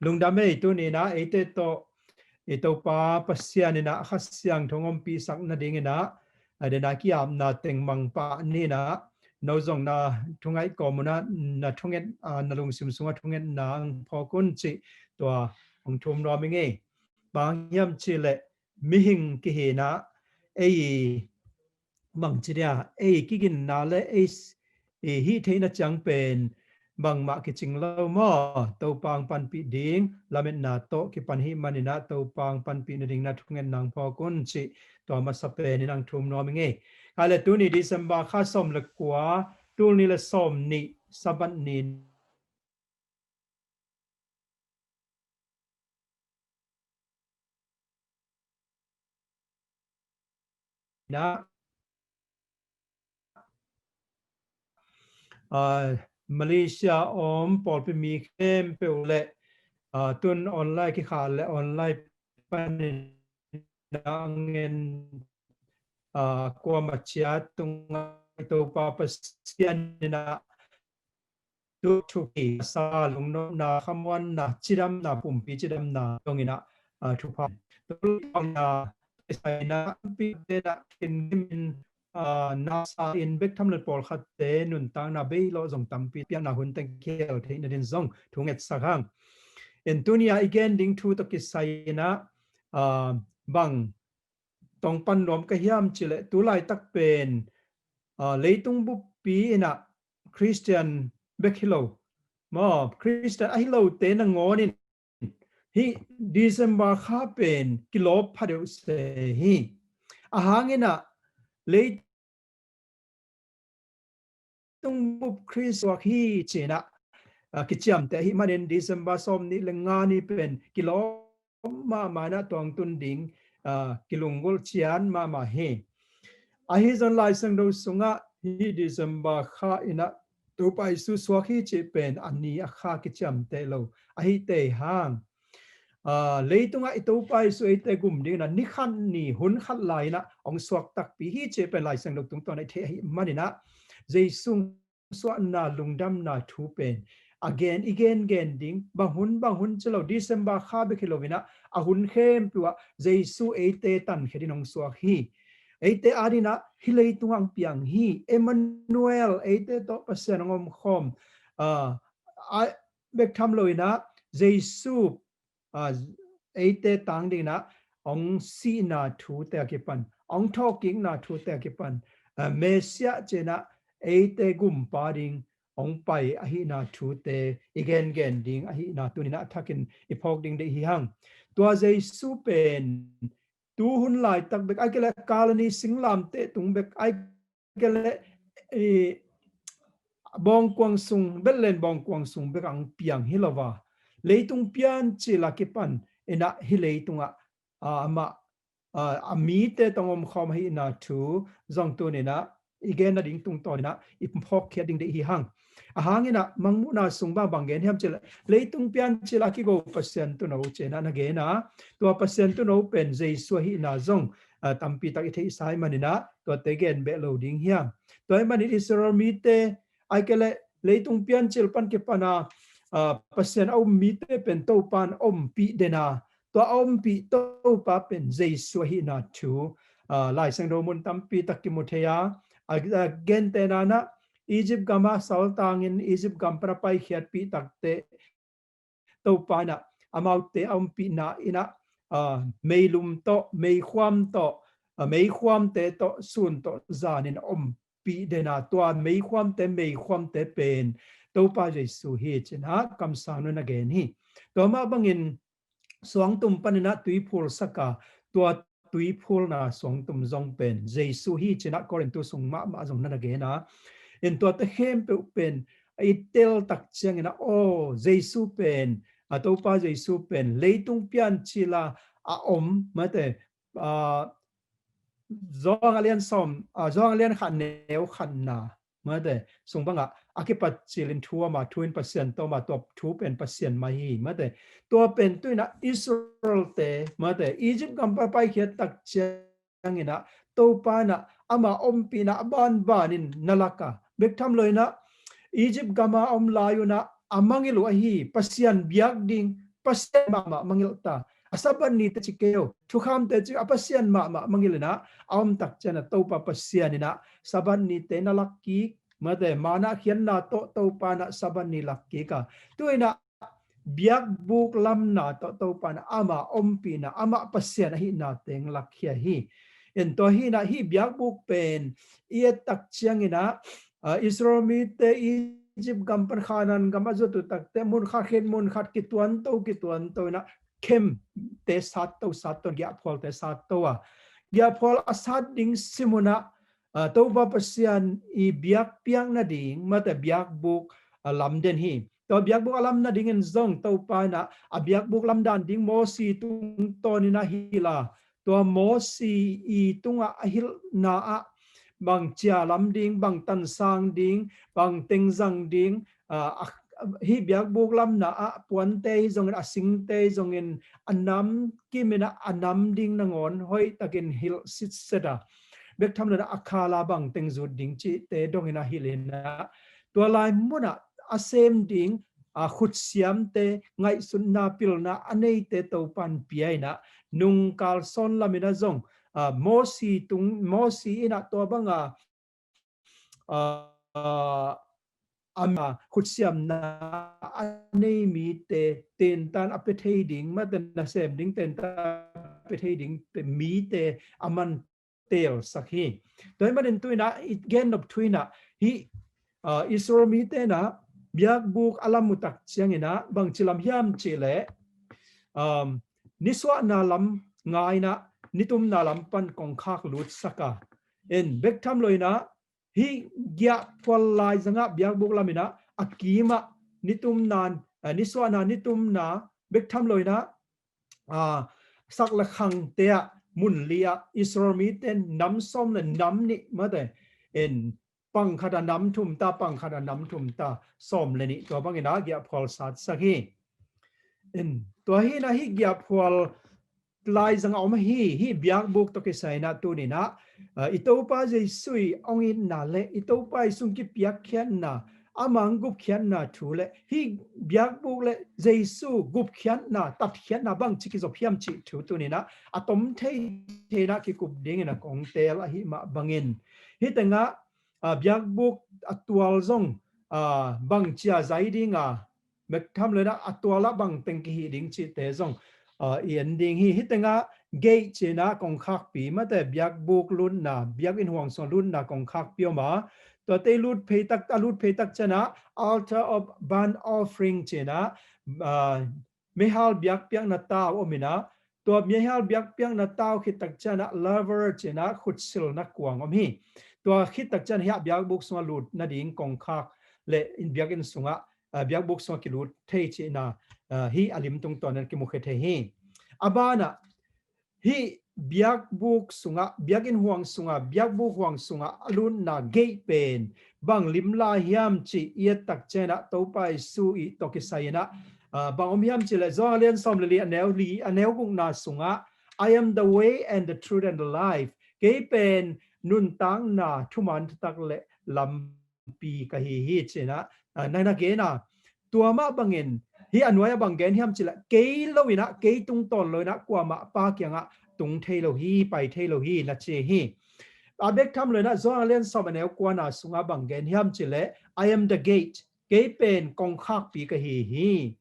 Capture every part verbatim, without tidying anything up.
Lungdam ei, tuni-in ah eite tawh i Topa Pasian in ah Kha Siangtho hong ompihsak nadingin ah, a, dena ki-apna teng mang pah ni-in ah, no zong na thungaih kawm un ah na thunget, a, na lungsim sungah thungetna hong phawk un cih tua hong thum nuam ing ei. Bang hang hiam cih leh mihing kihi-in ah ei bangci dia, ei kiginna le ei s-, ei hih theihna ciang pen bangmah kicing lo maw? Topa hong panpih ding lametna tawh kipan ahih manin ah Topa hong panpih nading na thungetna hong phawk un cih tua masa penin hong thum nuam ing ei. Kei le tuni December kha sawm le kua, tul nih le sawm nih, Sabbath ni na, a, Malaysia om pawlpi mi khempeuh le, a, tun online kikhah le online panin a ngen, a, kuamah ciat tungah Topa Pasian in ah tu thupi sa lungnopna, khamuanna, cidamna, pumpi cidamna dongin ah, a, thupha. Tua in ah pi te na kin gimin, a, nasa in bek tham le pawlkhatte nuntakna beilawh zong tampi piakna hun teng khel theih nadin zong thu ngetsak hang. In tuni-a i gen ding thu tawh kisai in ah, a, bang tong pan nuam ka hiam cih leh tu laitak pen, a, leitung buppi in ah Christian bek hi lo maw, Christian ahi lote nangawn in hih December kha pen kilawp phadeuh se hi. A hang in ah leitung bup Khrist suak hi ci-in ah, a, kiciamteh ahih manin December sawm nih le nga ni pen kilawm mahmah in ah tua hong tun ding, a, kilunggulh cian mahmah hi. Ahi zong Lai Siangtho sungah hih December kha in ah Topa Jesu suak hi cih pen a ni a kha kiciamteh lo ahi tei hang, a, leitungah i Topa Jesu eite gum dingin ah ni khat ni, hun khat lai in ah hong suak takpi hi cih pen Lai Siangtho tungtawn ah i theih ahih manin ah Jesu suahna lungdamna thu pen a gen, i gengen ding bang hun bang hun ci lo, December kha bek hi lo in ah a hun khempeuh ah Jesu eite tankhia dingin hong suak hi. Eite adingin ah hih leitungah hong piang hi. Emmanuel, eite tawh Pasian hong omkhawm, a, a, bek tham lo in ah Jesu, a, eite tang dingin ah hong sihna thute a kipan, hong thawhkikna thute a kipan, a, Messiah ci-in ah eite gumpa ding hong pai ahihna thute i gengen ding ahihna tuni in ah a thakin i phawk ding deih hi hang. Tua Jesu pen tu hun laitak bek, ahih kei leh Kalvari singlamteh tung bek, ahih kei leh, i, bawngkuang sung, Bethlehem bawngkuang sung bek ah hong piang hi lo a, leitung piancil a kipan in ah hih leitungah, a, amah, a, a mite tawh hong omkhawm ahihna thu zong tuni in ah i gen nading tungtawn in ah i phawkkhiat ding deih hi hang. A hang in ah Mangmuhna sung bang bang gen hiam cih leh leitung piancil a kigo Pasian Tuuno ci-in ah na gen a, tua Pasian Tuuno pen Jesu ahihna zong, a, tampi tak i theihsa ahih manin ah tuate gen beh lo ding hi hang. Tua ahih manin Israel mite, ahih kei leh leitung piancil pan kipan a, a, Pasian a um mite pen Topa in ompih den a, tua a ompih Topa pen Jesu ahihna thu, a, Lai Siangtho mun tampi tak kimu thei a, a, a, gentehna in ah Egypt gam ah saltangin Egypt gam pan a paikhiatpih takteh Topa in ah amaute a ompihna in ah, a, meilum tawh, meikhuam tawh, a, meikhuamte tawh, sun tawh zanin a ompih den a, tua meikhuamte, meikhuamte pen Topa Jesu hi ci-in ah kamsang nu in a gen hi. Tua mah bangin suangtum panin ah tui phulsak a, tua tui phulna suangtum zong pen Jesu hi ci-in ah Korintu sung mahmah zong na na gen a. In tuate khempeuh pen i tel tak ciangin ah, aw, Jesu pen, a, Topa Jesu pen leitung piancil a a om, mate, a, Johan a lian sawm, a, Johan a lian khat neu khatna, mate, sung bangah a kipat cilin thu a om a, thu in Pasian tawh om a, tua thu pen Pasian mah hi, mate. Tua pen tu-in ah Israel-te, mate, Egypt gam pan a paikhiat tak ciangin ah Topa in ah ama ompihna a banbanin na lak a, bek tham lo in ah Egypt gam a om lai un ah a mangngilh uh ahi Pasian biak ding, Pasian mahmah mangilh ta. A Sabbath nite ci kei lo, thukhamte ci a Pasian mahmah mangilh inah a om tak ciangin ah Topa Pasian inah Sabbath nite na lak kik, mate, manna khiatna tawh Topa inah Sabbath ni lak kik a. Tu inah biakbuk lamna tawh Topa inah ama ompihna, amah Pasian ahihna teng lakkhia hi. En, tua hi inah hih biakbuk pen i et tak ciangin ah, ah, Israel mite Egypt gam pan Khanaan gam a zuat uh takteh mun khat khit mun khat kituanto kituanto inah khemte satto satto, giahphualte satto a, giahphual a sat ding sim un ah, ah, Topa Pasian i biakpiak nading, mate, biakbuk a lamden hi. Tua biakbuk a lam nadingin zong Topa inah a biakbuk lamdan ding Mosi tungtawn inah hilh a, tua Mosi i tungah a hilhna ah bang cia lam ding, bang tansang ding, bang tengzang ding, ah, a, hih biakbuk lamna ah puante hi zongin, a singte hi zongin, a nam kim inah a nam ding nangawn hoihtakin hilh sitset a, bek tham lo inah a khala bang teng zut ding cihte dong inah hilh inah, tua lai munah a sem ding, a, khutsiamte, ngaihsutna pilna a neite Topan pia inah, nungkal sawn lam inah zong, a, Mosi tung, Mosi inah tua banga, a, a, ama khutsiamna a nei mite tentan a pia thei ding, mate, nasem ding tentan a pia thei ding mite a man telsak hi. Tua hi manin tu inah i gen nop thu inah hih, ah, Israel mite inah biakbuk a lam uh tak ciangin ah bangci lam hiam cihleh, um, nisuahna lam nga inah nitumna lam pan kongkhak lutsak a. En, bek tham lo inah hih giahphual laizangah biakbuk lam inah a kimah nitumna, ah, nisuahna nitumna, bek tham lo inah, ah, sak le khangte ah mun li ah Israel mite nam sawm le nam nih, mate, en, pang khat ah nam thum ta, pang khat ah nam thum ta, sawm le nih, tua bang inah giahphual satsak hi. En, tua hi inah hih giahphual laizang a om hi, hih biakbuk tawh kisai inah tuni inah, ah, i Topa Jesu i hong itna le i Topa i sung kipiakkhiatna, a mang gupkhiatna thu le hih biakbuk le Jesu gupkhiatna, tatkhiatna bangci kizop hiam cih thu tuni inah a tom thei thei inah kikup dingin a kong teel ahih mah bangin, hih tengah, ah, biakbuk a tual zong, ah, bangci a zai ding a, bek tham lo inah a tual ah bang teng kihih ding cihte zong, ah, i en ding hi. Hih tengah gate ci inah kongkhakpi, mate, biakbuk lutna, biakinn huang sungah lutna kongkhakpi om a, tuate i lut phei tak, a lut phei tak ciangin ah altar of burnt offering ci inah, ah, meihal biakpiakna tau om inah, tua meihal biakpiakna tau khit tak ciangin ah laver ci inah khutsilna kuang om hi. Tua khit tak ciangin ah hih biakbuk sungah lut nading kongkhak le biakinn sungah, ah, biakbuk sungah kilut thei ci inah, ah, hih a lim tungtawn in kimukhia thei hi. A banah hih biakbuk sungah, biakinn huang sungah, biakbuk huang sungah a lutna gate pen bang lim lai hiam cih i et tak ciangin ah Topa Jesu i tawh kisai inah, ah, bang om hiam cihleh Johan a lian sawm le li, a neu li, a neu gukna sungah, "I am the way and the truth and the life." Kei pen nuntakna, thuman, thutak le lam pi ka hi hi ci inah, ah, na, na gen a. Tua mah bangin hih a nuai ah bang gen hiam cihleh, kei lo inah, kei tungtawn lo inah kuamah Pa kiangah tung thei lo hi, pai thei lo hi na ci hi. A bek tham lo inah Johan a lian sawm a neu kuana sungah bang gen hiam cihleh, "I am the gate." Kei pen kongkhakpi ka hi hi.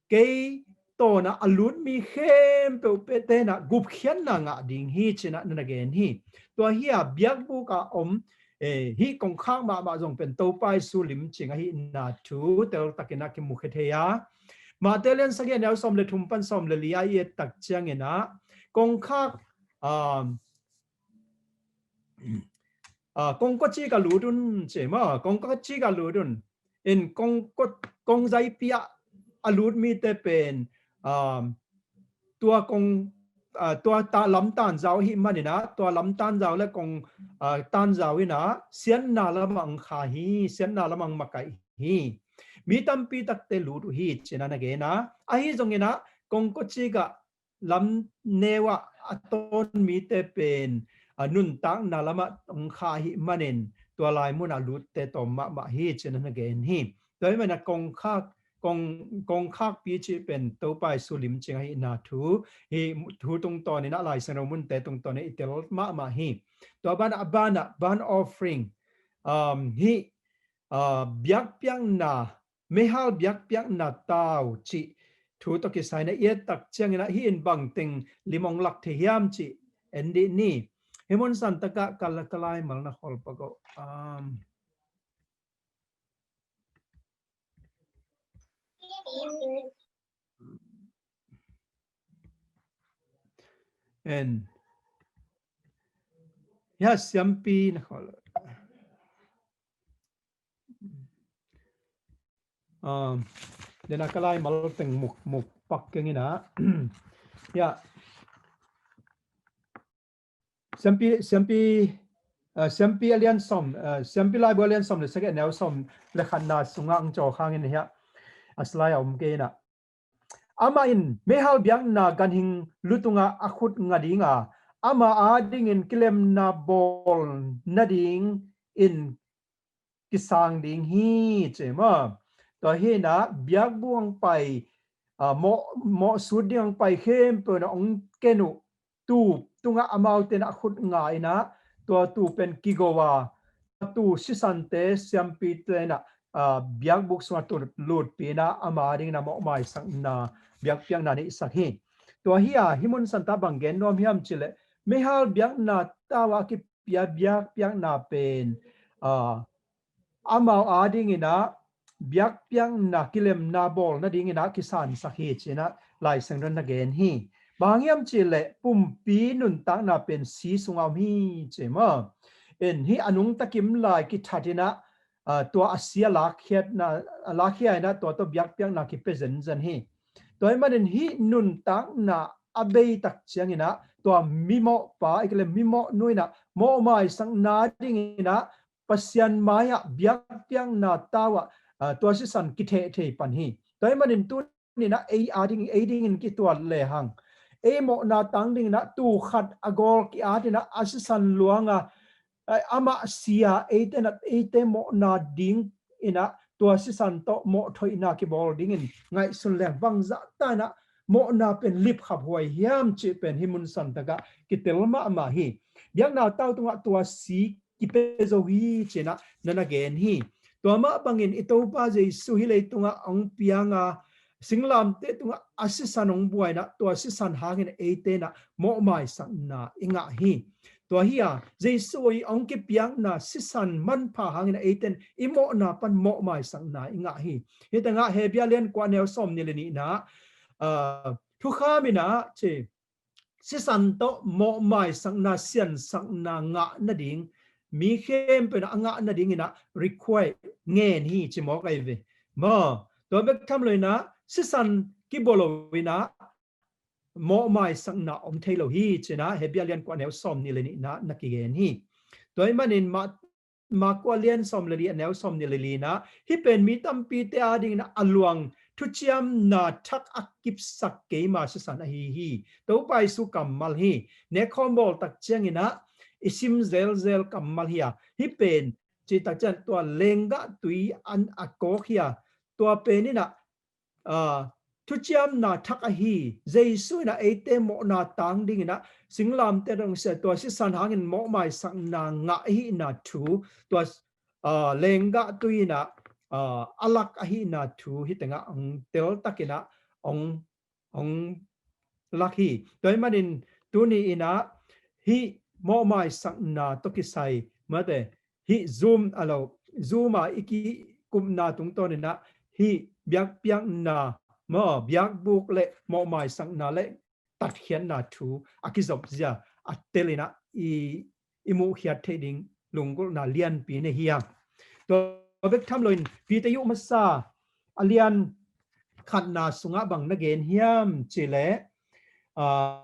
Kei tawh inah a lut mi khempeuh pete inah gupkhiatna ngah ding hi ci inah na na gen hi. Tua hi a biakbuk a om, eh, hih kongkhak mahmah zong pen Topa Jesu limcing ahihna thu teltak inah kimukhia thei a. Matthai lian sagih a neu sawm le thum pan sawm le li ah i et tak ciangin ah kongkhak, um, ah, kongkawcik ah lut un ci maw, kongkawcik ah lut un. In kongkawcik, kongzaipi ah a lut mite pen, um, tua kong, ah, tua ta, lam tanzau ahih manin ah, tua lam tanzau le kong, ah, tanzau in ah siatna lamah hong kha hi, siatna lamah hong makaih hi. Mi tampi takte lut uh hi ci inah na gen a. Ahi zongin ah kongkawcik ah lam neu ah a tawn mite pen, ah, nuntakna lamah hong kha ahih manin tua lai munah lutte tawm mahmah hi ci inah na gen hi. Tua ahih manin ah kongkhak, kong, kongkhakpi cih pen Topa Jesu limcing ahihna thu, hih thu tungtawnin ah Lai Siangtho munte tungtawnin i tel mahmah hi. Tua banah, a banah, burnt offering, um, hih, uh, biakpiakna, meihal biakpiakna tau cih thu tawh kisai na i et tak ciangin ah hih in bangteng lim hong lak thei hiam cih en dih ni. Hih mun santak ah ka la-, ka laimal na khol pak o. Um, en. Ya, siampi na khol. Um, den a ka laimal teng muk, muk pak keng in ah. Ya. Siampi, siampi, uh, siampi a lian sawm, uh, siampi laibu a lian sawm le sagih, a neu sawm le khatna sungah ang caw khang in hiah. A slide a om kei in ah. Amah in meihal biakna ganhing lu tungah a khut nga ding a, amah adingin kilemna bawl nadingin kisang ding hi, ci maw. Tua hi in ah biakbuk ang pai, ah, mawh, mawh sut ding ang pai khempeuh in ah hong ken uh tuu tungah amaute in ah a khut nga in ah, tua tuu pen kigo a, tua tuu sisante siampite in ah, ah, biakbuk sungah tua lutpi in ah ama dingin a mawhmaisakna biakpiakna neihsak hi. Tua hi a, hih mun santak bang gen nuam hiam cih leh, meihal biakna tau a kipia biakpiakna pen, ah, amau adingin ah biakpiakna kilemna bawl nadingin ah kisansak hi, ci in ah Lai Siangtho in na gen hi. Bang hang hiam cih leh pumpi nuntakna pen si sungah om hi, ci maw. En, hih a nungta kim lai kithat in ah, ah, tua a si a lakkhiatna, a lakkhia in ah tua tawh biakpiakna kipia zenzen hi. Tua ahih manin hih nuntakna a bei tak ciangin ah tua mimawhpa, ahih kei leh mimawhnu in ah mawhmaisak nadingin ah Pasian mai-ah biakpiakna tau ah, ah, tua sisan kitheh thei pan hi. Tua ahih manin tuni in ah ei ading, ei dingin kituat lehang, ei mawhna tang dingin ah tuu khat a gawl ki-at in ah a sisan luang a, ah, amah si a, eite in ah, eite mawhna dingin ah tua sisan tawh mawhthoihna kibawl dingin ngaihsun leng bangzah ta in ah mawhna pen lipkhaphuai hiam cih pen hih mun santak ah kitel mahmah hi. Biakna tau tungah tua si kipia zo hi, ci in ah na na gen hi. Tua mah bangin i Topa Jesu hih leitungah hong piang a, singlamteh tungah a sisan hong buai in ah tua sisan hangin eite in ah mawhmaisakna i ngah hi. Tua hi a, Jesu i hong kipiakna sisan manpha hangin eite in i mawhna pan mawhmaisakna i ngah hi. Hih tengah Hebru a lian kua, a neu sawmnih le nihna, ah, thukham in ah, ci, sisan tawh mawhmaisakna, siansakna ngah nading mi khempeuh in ah a ngah nadingin ah require, ngen hi, ci mawk ahi ve. Maw, tua bek tham lo in ah sisan kibua lo in ah mawhmaisakna om thei lo hi, ci in ah Hebru a lian kua, a neu sawmnih le nihna na kigen hi. Tua ahih manin mah Marku a lian sawm le li, a neu sawmnih le li in ah, hih pen mi tampite adingin ah a luang thuciamna thak a kipsak keima sisan ahi hi. Topa Jesu kammal hi. Nekkhawm bawl tak ciangin ah i sim zelzel kammal hi a, hih pen cih tak ciang tua lenggah tui an a kawk hi a, tua pen in ah, ah, thuciamna thak ahi, Jesu in ah eite mawhna tang dingin ah singlamteh tawh hong si a, tua sisan hangin mawhmaisakna ngah ahihna thu, tua, ah, lenggah tui in ah, ah, a lak ahihna thu hih tengah hong tel takin ah hong, hong lak hi. Tua ahih manin tuni in ah hih mawhmaisakna tawh kisai, mate, hih Zoom a lo, Zoom a i kikupna tungtawnin ah hih biakpiakna, maw, biakbuk le mawhmaisakna le tatkhiatna thu a kizop zia a tel in ah i, i muhkhiat theih ding lunggulhna lianpi nei hi hang. Tua bek tham lo in Peter yu masa a lian khatna sungah bang na gen hiam cih leh, ah,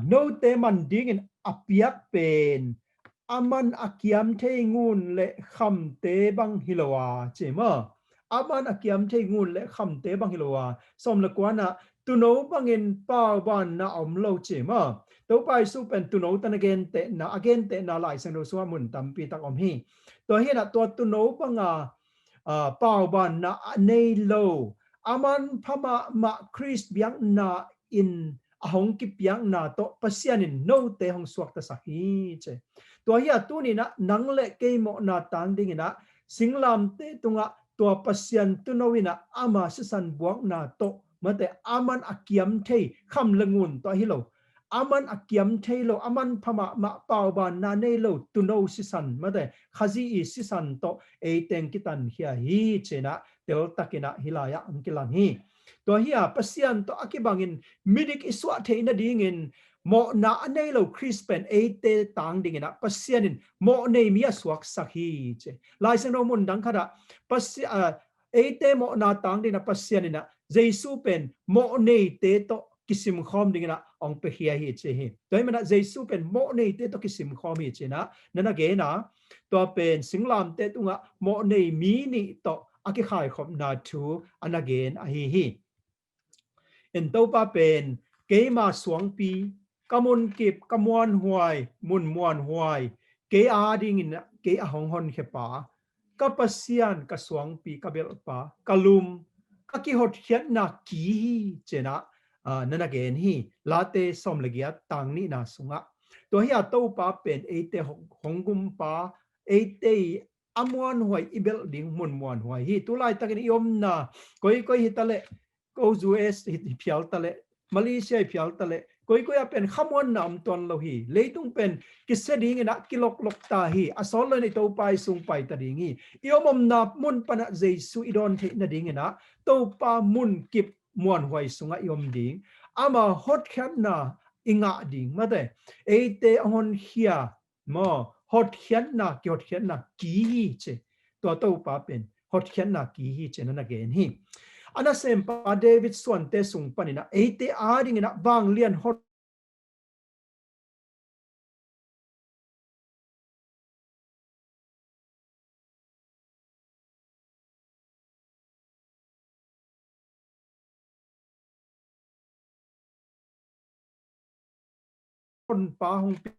note man dingin a piak pen a man a kiam thei ngun le khamte bang hi lo a, ci maw. A man a kiam thei ngun le khamte bang hi lo a, sawm le kua in ah tuuno bangin paubaanna om lo, ci maw. Topa Jesu pen tuuno tawh a gentehna, a gentehna Lai Siangtho sungah mun tampi tak om hi. Tua hi in ah tua tuuno banga ah, paubanna a nei lo, a manpha mahmah Khrist biakna in a hong kipiakna tawh Pasian in note hong suaktasak hi ci. Tua hi a, tuni-in ah nang le kei mawhna tang dingin ah singlamteh tungah tua Pasian tuuno in ah ama sisan buakna tawh, mate, a man a kiam thei, kham le ngun tawh hi lo, a man a kiam thei lo, a manpha mahmah, paubanna nei lo tuuno sisan, mate, Khazih i sisan tawh ei teng kitankhia hi ci-in ah teltakin ah hih lai-ah hong kilang hi. Tua hi a, Pasian tawh a kibangin midik i suah theih nadingin mawhna a nei lo Khrist pen eite tang dingin ah Pasian in mawhnei mi a suaksak hi ci. Lai Siangtho mun dang khat ah Pasi-, ah, eite mawhna tang dingin ah Pasian in ah Jesu pen mawhneite tawh kisimkhawm dingin ah hong piakhia hi ci hi. Tua ahih manin ah Jesu pen mawhneite tawh kisimkhawm hi ci-in ah na na gen a, tua pen singlamteh tungah mawhnei mi nih tawh a kikhaikhopna thu a na gen ahi hi. In Topa pen keima suangpi, ka munkip, ka muanhuai, mun muanhuai, kei adingin kei a hong honkhia pa, ka Pasian, ka suangpi, ka belhpa, ka lum, ka kihotkhiatna ki hi ci-in ah, ah, na na gen hi. Late sawm le giat, tang nihna sungah. Tua hi a, Topa pen eite hong, hong gumpa, eite i a muanhuai i belh ding mun muanhuai hi. Tu laitakin i omna, koikoi hi ta leh, ko U S hi, hi phial ta leh, Malaysia hi phial ta leh, koikoi ah pen khamuanna om tuan lo hi. Leitung pen kisia dingin ah kiloklok ta hi. A sawt loin i Topa i sung pai ta ding hi. I om omna mun pan ah Jesu i dawn theih nadingin ah Topa munkip muanhuai sungah i om ding. Ama hotkhiatna i ngah ding, mate. Eite a honkhia, maw, hotkhiatna, kihotkhiatna ki hi ci. Tua Topa pen hotkhiatna ki hi ci-in ah na gen hi. A nasempa David suante sung panin ah eite adingin ah vanglian hot honpa hong pia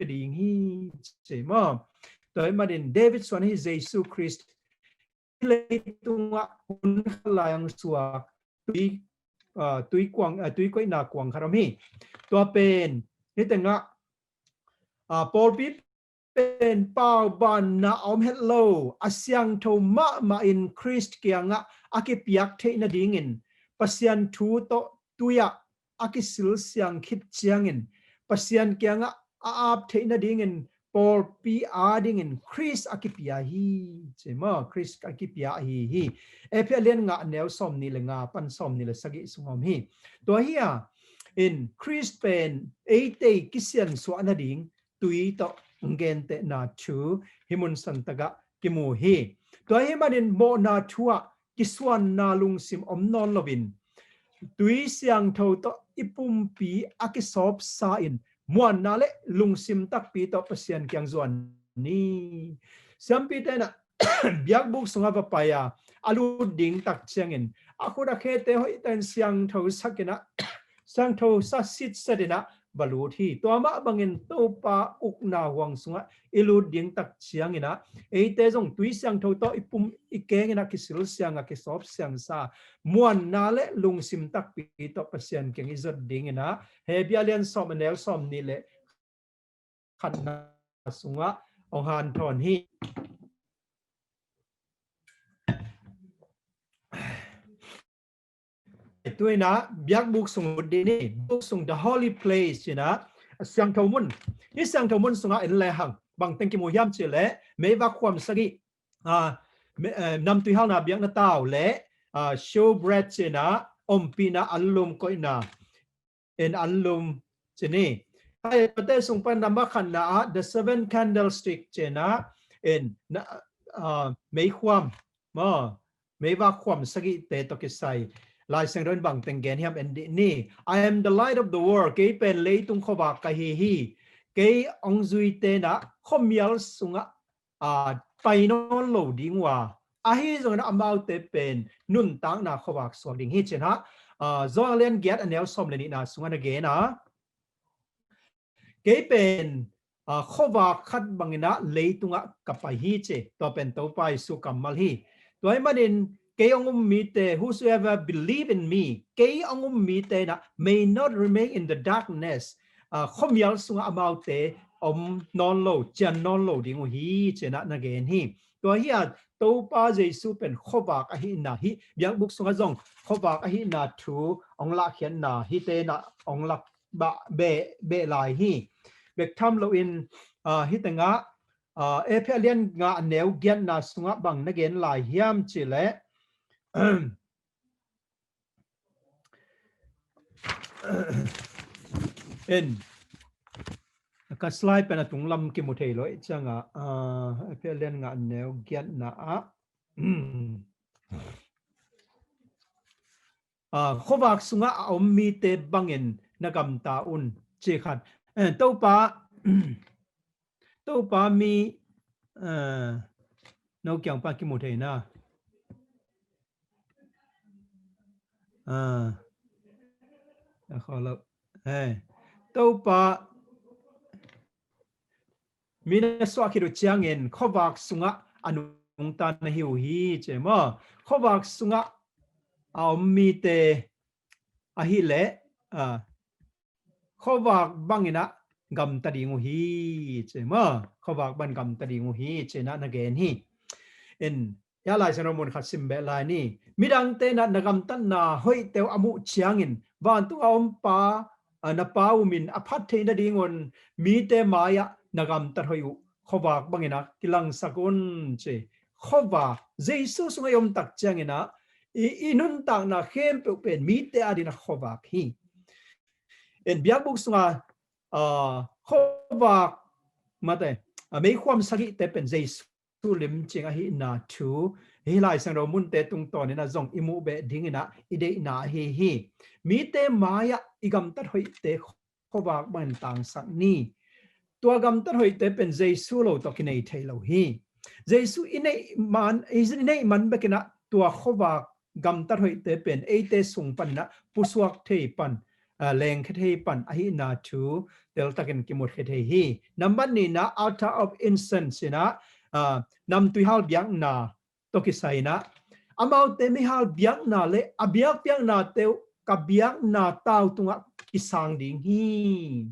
ding hi ci maw. Tua ahih manin David suan hi Jesu Khrist leitungah hun khat lai hong suak, tui, ah, tui kuang, ah, tui koihna kuang khat om hi. Tua pen, hih tengah, ah, pawlpi pen paubanna a om het lo, a siangtho mahmah in Khrist kiangah a kipiak theih nadingin Pasian thu tawh tui-ah a kisilsiang khit ciangin Pasian kiangah a ap theih nadingin pawlpi adingin Khrist a kipia hi ci maw, Khrist a kipia ahi hi. Efesa lian nga, a neu sawmnih le nga pan sawmnih le sagih sung om hi. Tua hi a, in Khrist pen eite kisiansuah nading tui tawh hong gentehna thu hih mun santakah kimu hi. Tua ahih manin mawhna thu ah kisuanna lungsim om nawn loin tui siangtho tawh i pumpi a kisawpsa in muanna le lungsim takpi tawh Pasian kiang zuan ni. Siampite in ah biakbuk sungah va pai a, a lut ding tak ciangin a khut a khete hoihtak in siangtho sak in ah, siangtho sa sitset in ah va lut hi. Tua mah bangin Topa ukna huang sungah i lut ding tak ciangin ah eite zong tui siangtho tawh i pum i keng in ah kisilsiang a kisawpsiangsa muanna le lungsim takpi tawh Pasian kiang i zuan dingin ah Hebru lian sawm, a neu sawmnih le khatna sungah hong hanthawn hi. Tu-in ah biakbuk sung lut ding ni, buk sung, the holy place ci-in ah, siangtho mun. Hih siangtho mun sungah en lehang bang teng kimu hiam cih leh meivak khuam sagih, ah, me-, eh, namtui halna biakna tau le, ah, shewbread ci-in ah ompihna anlum koihna, in anlum ci ni. Hih pate sung pan number khatna ah the seven candlestick ci-in ah, in na, ah, meikhuam maw, meivak khuam sagihte tawh kisai Lai Siangtho in bang teng gen hiam en dih ni. "I am the light of the world." Kei pen leitung khuavak ka hi hi. Kei hong zuite in ah khuamial sungah, ah, pai nawn lo ding uh a, ahi zongin amaute pen nuntakna khuavak suak ding hi ci-in ah, ah, Johan lian giat, a neu sawm le nihna sungah na gen a. Kei pen ah, khuavak khat bangin ah leitungah ka pai hi ci. Tua pen Topa Jesu kammal hi. Tua ahih manin kei hong um mite, whosoever believe in me, kei hong um mite in ah may not remain in the darkness. Ah, khuamial sungah amaute om nawn lo, cian nawn lo ding uh hi ci-in ah na gen hi. Tua hi a Topa Jesu pen khuavak ahihna, hih biakbuk sungah zong khuavak ahihna thu hong lahkhiatna hihte in ah hong lak beh, beh lai hi. Bek tham loin, ah, hih tengah, ah, Efesa lian nga a neu giatna sungah bang na gen lai hiam cih leh, en, ka slide pen a tunglam kimu thei lo ih ciangah, ah, Efesa lian nga a neu giatna ah, ah, khuavak sungah a om mite bangin na gamta un ci khat. Eh, Topa, Topa mi, eh, no kiang pan kimu thei na. Ah, a kholo. Eh, Topa mi na suah khit uh ciangin khuavak sungah a nungta na hi uh hi ci maw. Khuavak sungah a om mite ahih leh, ah, khuavak bangin ah gamta ding uh hi ci maw. Khuavak bang gamta ding uh hi ci-in ah na gen hi. En, hih Lai Siangtho mun khat sim beh lai ni. Midangte in ah na gamtatna hoihte uh a muh ciangin vantung a om Pa, ah, na Pa uh min a phat theih nadingun mite mai-ah na gamtat hoih uh khuavak bangin ah kilangsak un ci. Khuavak, Jesu sungah i om tak ciangin ah i, i nuntakna khempeuh pen mite adingin ah khuavak hi. En, biakbuk sungah, ah, khuavak, mate, ah, meikhuam sagihte pen Jesu limcing ahihna thu hih Lai Siangtho munte tungtawnin ah zong i muh beh dingin ah i deihna ahi hi. Mite mai-ah i gamtat hoihte khuavak bangin tangsak ni. Tua gamtat hoihte pen Jesu lo tawh kinei thei lo hi. Jesu i neih man, i neih man bekin ah tua khuavak gamtat hoihte pen eite sung panin ah pusuak thei pan, ah, lengkhia thei pan ahihna thu teltakin kimukhia thei hi. Nambat nihna, altar of incense in ah, ah, namtui hal biakna tawh kisai in ah, amaute meihal biakna le a biakpiaknate uh ka biakna tau tungah kisang ding hi.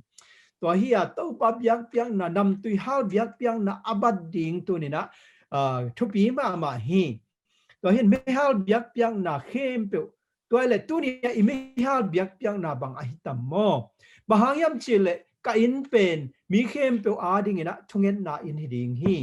Tua hi a Topa biakpiakna, namtui hal biakpiakna a bat ding tuni-in ah, ah, thupi mahmah hi. Tua hi in meihal biakpiakna khempeuh, tua hi leh tuni-ah i meihal biakpiakna bang ahi tam maw? Bang hang hiam cih leh ka inn pen mi khempeuh adingin ah thungetna inn hi ding hi.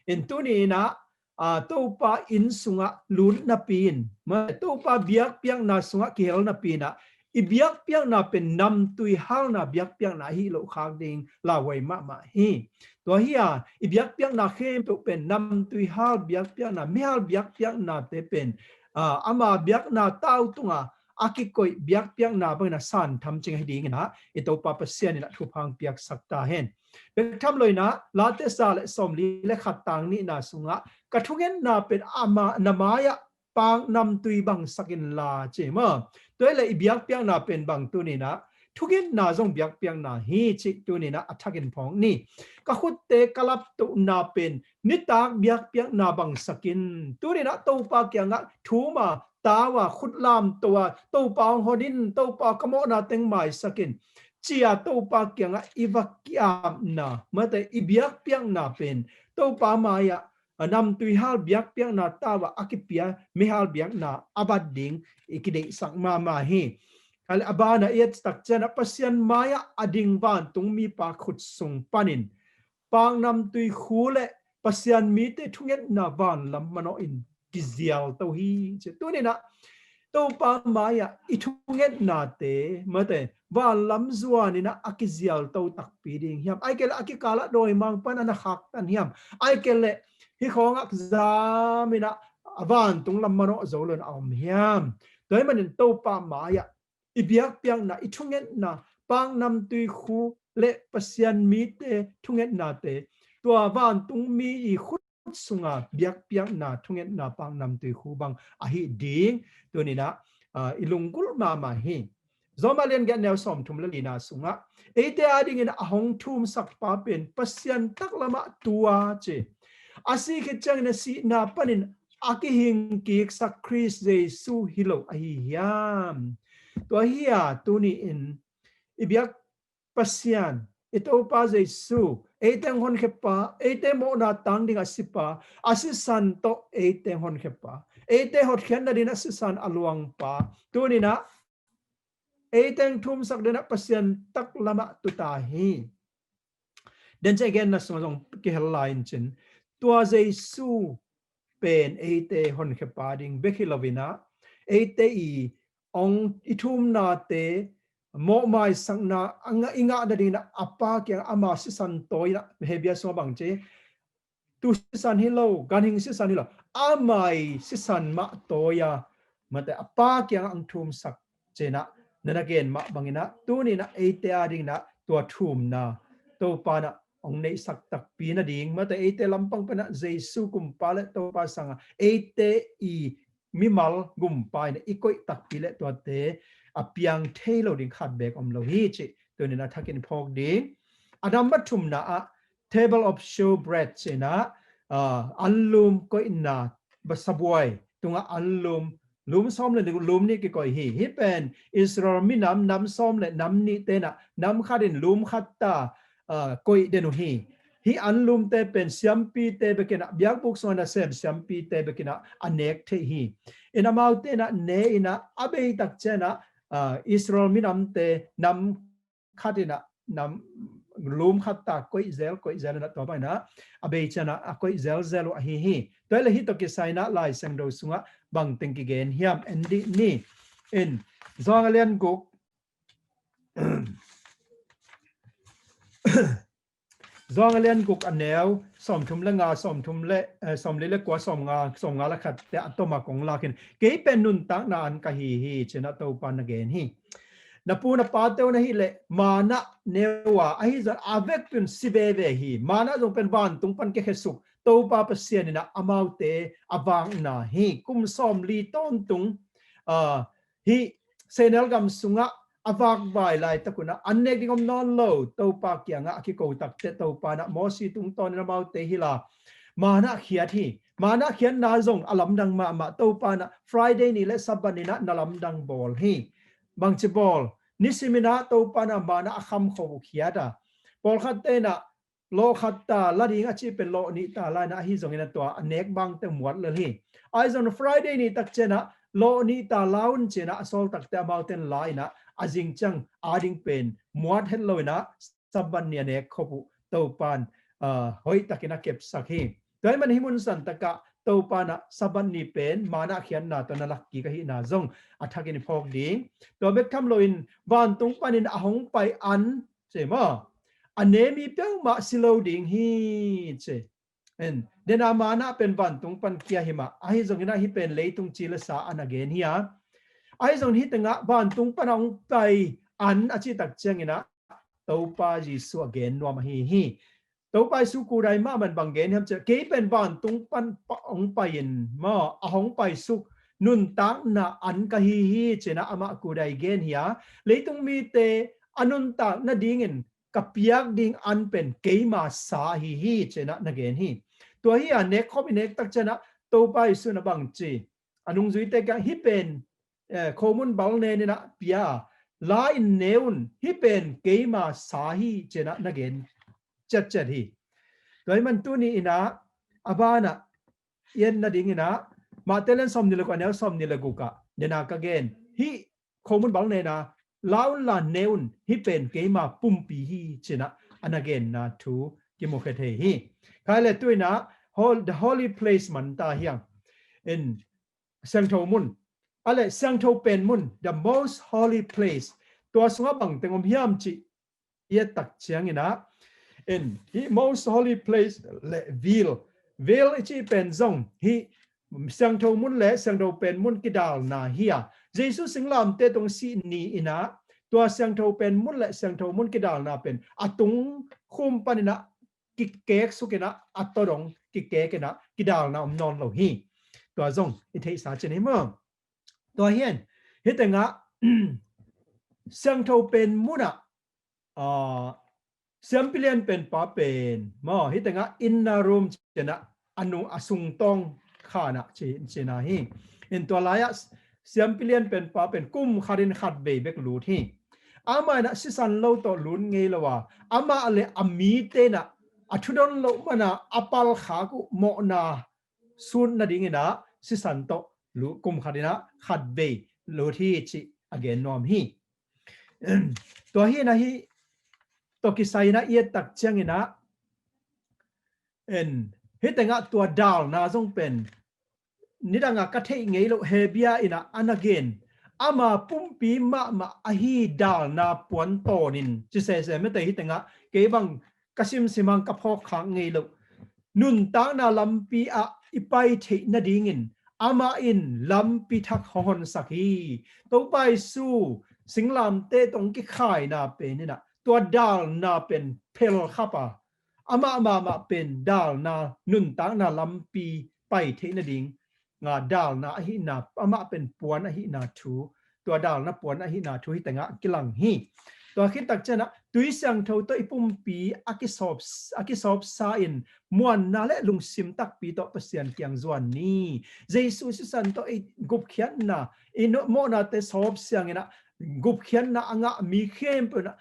In tuni-in ah, ah, Topa inn sungah lut napi-in, ma, Topa biakpiakna sungah kihel napi-in ah, i biakpiakna pen namtui halna biakpiakna ahi loh khak ding lauhuai mahmah hi. Tua hi a, i biakpiakna khempeuh pen namtui hal biakpiakna, meihal biakpiaknate pen, ah, ama biakna tau tungah a kikoih biakpiakna bangin ah san tham cing ahi dingin ah, i Topa Pasian in ah thupha hong piaksak ta hen. Bek tham loin ah, Late za le sawmli le khat tang nihna sungah, ka thungetna pen ama na mai-ah pak namtui bangsak inla ci maw. Tua hi leh i biakpiakna pen bang tuni-in ah, thungetna zong biakpiakna hi cih tuni-in ah a thakin phawk ni. Ka khutte ka laptohna pen nitak biakpiakna bangsak in. Tuni-in ah Topa kiangah thum a, tau a, khut lamto a, Topa hong hon in, Topa ka mawhna teng maisak in, ci-a Topa kiangah i va ki-apna, mate, i biakpiakna pen Topa mai-ah, a, namtui hal biakpiakna tau ah a kipia meihal biakna a bat ding i kideihsak mahmah hi. A banah i et tak ciangin ah Pasian mai-ah a ding vantungmipa khut sung panin pak namtui khu le Pasian mite thungetna vanlam manawh in kizialto hi ci. Tuni-in ah Topa mai-ah i thungetnate, mate, vanlam zuanin ah a kizialto takpi ding hiam? Ahih kei leh a kikalah dawimangpa'n a na khaktan hiam? Ahih kei leh hih khawng ah zamin ah a vantung lam manawh zo loin a om hiam? Tua ahih manin Topa mai-ah i biakpiakna, i thungetna, pak namtui khu le Pasian mite thungetnate, tua vantungmi i khut sunga biakpiakna, thungetna, pak namtui khu bang ahi ding tuni-in ah, ah, i lunggulh mahmah hi. Rom a lian giat neu sawmthum le lina sungah eite adingin a hong thumsakpa pen Pasian taklamah tua ci. A sih khit ciangin a sihna panin a kihingkiksak Khrist Jesu hi lo ahi hiam? Tua hi a, tuni-in i biak Pasian, i Topa Jesu, eite hong honkhiapa, eite mawhna tang ding a sipa, a sisan tawh eite hong honkhiapa, eite hotkhiat nading a sisan a luangpa, tuninah eite hong thumsak dingah Pasian taklamah tuta hi. Den ciah genna sungah zong kihel lai in cin, tua Jesu pen eite honkhiapa ding bek hi loinah eite i ong i thumnate mawhmaisakna a ngah, i ngah nadinginah a Pa kiangah ama sisan tawi inah, Hebru sungah bang ci, tu sisan hi lo, ganhing sisan hi lo, ama i sisan mah tawi a, mate a Pa kiangah ang thumsak cinah na na gen mah banginah tuninah eite adinginah tua thumna Topa nah ong neihsak takpi nading, mate eite lampang panah Jesu kumpa le Topa sangah eite i mimal gumpa inah i koih takpi le tuate a piang thei lo ding khat beek om lo hi cih tuninah thakin phawk ding. A dam a thumna ah table of showbread cinah, ah, anlum koihna, ba sabuai tungah anlum, lum sawm le lum nih kikoih hi. Hih pen Israel minam nam sawm le nam nih tenah nam khatin lum khat ta, ah, koih den uh hi. Hih anlumte pen siampite bekinah, biakbuk sungah nasem siampite bekinah a nek theih hi. In amau tenah ne inah a beitak cianah, ah, Israel minamte nam khatinah nam lum khat ta koih zel, koih zel inah tua banginah a bei cianah a koih zelzel uh ahi hi. Tua hi le hih tawh kisai inah Lai Siangtho sungah bangteng kigen hiam en dih ni. In Johan a lian guk Johan a lian guk a neu sawmthum le nga, sawmthum le, eh, sawmli le kua, sawmnga, sawmnga le khatte a tawm a kong lakin, kei pen nuntakna an ka hi hi cinah Topa na gen hi. Na pu na pate uh na hih leh manna ne uh a, ahi zong a vekpi un si veve hi. Manna zong pen vantung pan kikhesuk Topa Pasian inah amaute a vakna hi. Kum sawmli tawntung, ah, hih sehnel gam sungah a vakvai laitak unah an nek ding om nawn lo, Topa kiangah a kiko takteh Topa nah Mosi tungtawnin amaute hi la manna khiat hi. Manna khiatna zong a lamdang mahmah, Topa nah Friday ni le Sabbath ni nah na lamdang bawl hi. Bangci bawl? Nisiminah Topa nah manna a khamkho uh khiat a, pawlkhat tenah lawh khat ta la ding a cih pen lawh nih ta la inah ahi zongin a tua a nek bangte muat lel hi. Ahi zong Friday ni tak cianah lawh nih ta la un cinah a sawl takteh amauten la inah a zing ciang ading pen muat het lo inah Sabbath ni a nek khop uh Topan, ah, hoih takin a kepsak hi. Tua hi man hih mun santakah Topa nah Sabbath ni pen manna khiatna tawh na lak kik ahihna zong a thakin i phawk ding. Tua bek tham loin vantung panin a hong pai an ci maw, a ne mi peuhmah si lo ding hi ci. En, dena manna pen vantung pan kia hi mah, ahi zongin ah hih pen leitung ci le sa a na gen hi a. Ahi zongin hih tengah vantung pan a hong pai an a cih tak ciangin ah Topa Jesu a gen nuam ahi hi. Topa Jesu kudai mah man bang gen hiam ciah, kei pen vantung pan pa, hong pai in maw, a hong paisuk nuntakna an ka hi hi cinah amah kudai gen hi a. Leitung mite a nuntak nadingin ka piak ding an pen keima sa ahi hi cinah na gen hi. Tua hi a nek khop i nek tak cianah Topa Jesu na bang ci, a nungzuite kiang hih pen, eh, khomun bal nen inah pia a, la in ne un, hih pen keima sa hi cinah na gen ciatciat hi. Tua hi man tuni inah a banah i en nadinginah Mate lian sawmnih le guk a neu sawmnih le guk ah dena ka gen hih khomun bal nena la un la ne un, hih pen keima pumpi hi cinah a na genna thu kimukhia thei hi. Khai le tu inah hol-, the holy place man ta hiang in siangtho mun, a le siangtho pen mun, the most holy place, tua sungah bangteng om hiam cih i et tak cianginah in hih most holy place le veil, veil i cih pen zong hih siangtho mun le siangtho pen mun kidalna hi a. Jesu singlamte tung sih ni inah tua siangtho pen mun le siangtho mun kidalna pen a tung khum paninah kikek sukinah a tawdong kikek inah kidalna om nawn lo hi. Tua zong i theihsa cin hi maw? Tua hian hih tengah Siangtho pen munah, ah, siampi lian pen pa pen maw, hih tengah inner room cinah a nung a sungtawng khanah ci, cina hi. In tua lai-ah siampi lian pen pa pen kum khatin khat vei bek lut hi. Amah inah sisan lo tawh lut ngei lo a, amah le a mite inah a thudon loh mana a palkhak uh mawhna sut nadinginah sisan tawh lut, kum khatinah khat vei lut hi cih a gen nuam hi. Tua hi inah hih tawh kisai inah i et tak cianginah, en, hih tengah tua dalna zong pen nidangah ka theih ngei loh Hebru inah a na gen, ama pumpi mahmah ahi dalna puan tawnin ci sese mete. Hih tengah kei bang ka simsim hang ka phawk khak ngei loh. Nuntakna lampi ah i pai theih nadingin amah in lampi thak hong honsak hi. Topa Jesu singlamteh tawh kikhaina pen inah tua dalna pen phelkhap a, amah mahmah pen dalna, nuntakna lampi pai theih nading nga dalna ahihna, amah pen puan ahihna thu, tua dalna puan ahihna thu hih tengah kilang hi. Tua khit tak cianah tui siangtho tawh i pumpi a kisawp, a kisawpsa in muanna le lungsim takpi tawh Pasian kiang zuan ni. Jesu sisan tawh i gupkhiatna, i mawhnate sawp sianginah gupkhiatna a ngah mi khempeuh inah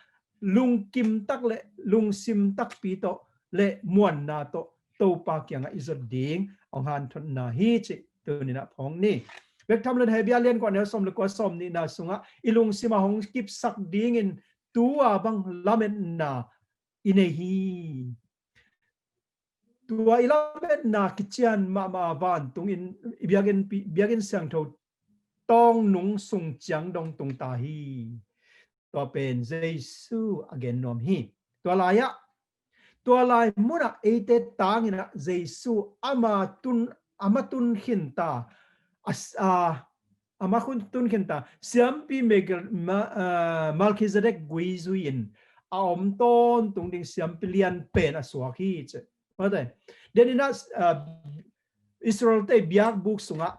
lungkim tak le lungsim takpi tawh le muanna tawh Topa kiangah i zot ding hong hanthotna hi cih tuninah phawk ni. Bek tham lon Hebru lian kua neu sawm le kua, sawm nihna sungah i lungsim a hong kipsak dingin tua bang lametna i nei hi. Tua i lametna kician mahmah a vantungin i biakinn, biakinn siangtho tawngnung sung ciang dong tung ta hi. Tua pen Jesu a gen nuam hi. Tua lai-ah, tua lai munah eite tanginah Jesu ama tun, ama tun khinta, a, a, ama khun tun khinta siampi Mel-, Ma-, a, Melchizedek gui zui-in a om tawntung ding siampi lian pen a suak hi ci. Mate. Deninah, a, Israel-te biakbuk sungah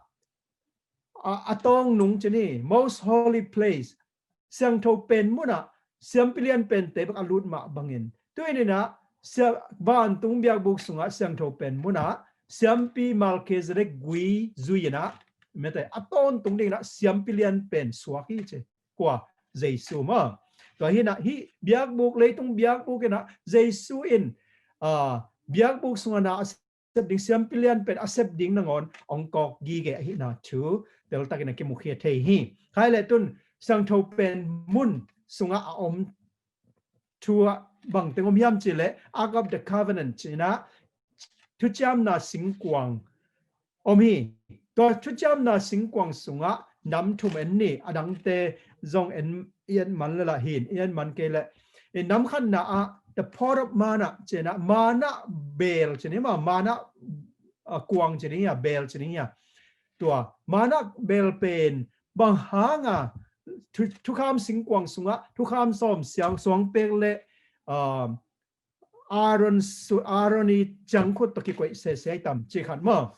a, a tawngnung ci ni, most holy place, siangtho pen munah siampi lian pente bek a lut mah bangin, tuininah sia-, vantung biakbuk sungah siangtho pen munah siampi Melchizedek gui zui-inah mete a tawntung dinginah siampi lian pen suak hi ci. Kua? Jesu maw. Tua hinah hih biakbuk, leitung biakbuk inah Jesu in, a, biakbuk sungah na a sep ding, siampi lian pen a sep ding nangawn hong kawk gige ahihna thu teltakin a kimukhia thei hi. Khai le tun siangtho pen mun sungah a om thu ah bangteng om hiam cih leh Ark of the Covenant cinah thuciamna singkuang om hi. Tua thuciamna singkuang sungah nam thum en ni, a dangte zong en, i en man le lah hin, i en man kei leh, i nam khatna ah the pot of manna cinah, manna bel cin hi maw, manna, a, kuang cin hi a, bel cin hi a. Tua manna bel pen bang hanga thu-, thukham singkuang sungah thukham sawm siang suang pek le, a, Aaron su-, Aaron i ciangkhut tawh kikoih sese tam ci khat maw.